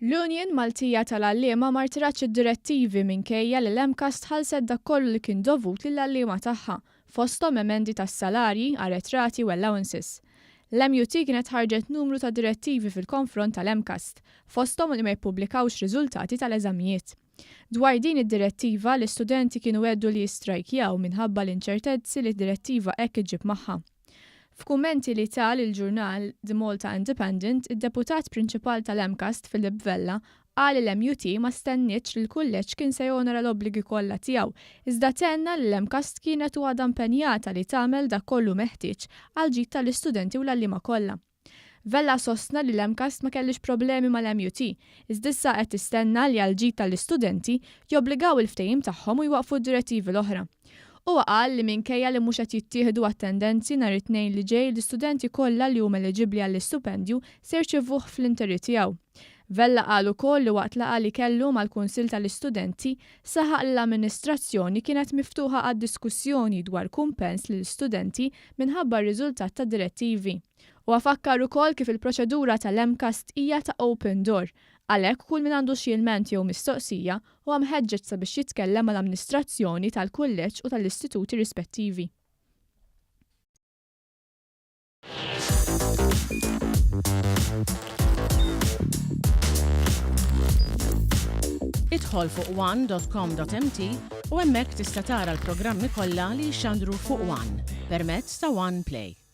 L-Union Maltija tal-Għalliema ma rtiratx id-direttivi minkejja li l-MCAST ħallset dak kollu li kien dovut lill-għalliema tagħha, fosthom emendi tas-salarji, arretrati u allowances. L-MUT kienet ħarġet numru ta' direttivi fil-konfront tal-MCAST, fosthom li ma jippubblikawx riżultati tal-eżamijiet. Dwar din id-direttiva, l-istudenti kienu għeddu li jistrajkjaw minħabba l-inċertezzi li direttiva hekk iġġib magħha. F'kummenti li ta lill-ġurnal The Malta Independent, id-Deputat Prinċipal tal-MCAST Philip Vella qal li l-MUT ma stennietx li l-Kulleġġ kien se jonora l-obbligi kollha tiegħu, iżda tenna li l-MCAST kienet u għadha impenjata li tagħmel dak kollu meħtieġ għall-ġid tal-istudenti u l-għalliema kollha. Vella sostna li l-MCAST ma kellhiex problemi mal-MUT, iżda issa qed tistenna li għall-ġid tal-istudenti, jobbligaw il-ftehim tagħhom u jwaqqfu d-direttivi l-oħra. Huwa qal li minkejja li mhux qed jittieħdu attendenzi nhar it-Tnejn li ġej l-istudenti kollha li huma eliġibbli għall-istupendju se jirċievuh fl-interi tiegħu. Vella qal ukoll li waqt laqgħa li kellu mal-Kunsill tal-Istudenti, saħaq li l-amministrazzjoni kienet miftuħa għad-diskussjoni dwar kumpens lill-istudenti minħabba r-riżultat tad-direttivi. Huwa fakkar ukoll kif il-proċedura tal-MCAST hija ta' open door. Għalhekk kull min għandu xi ilment jew mistoqsija huwa mħeġġeġ sabiex jitkellem mal-amnistrazzjoni tal-kulleġġ u tal-istituti rispettivi. Idħol fuq one.com.mt u hemmhekk tista' tara l-programmi kollha li jixxandru fuq One permezz ta' One Play.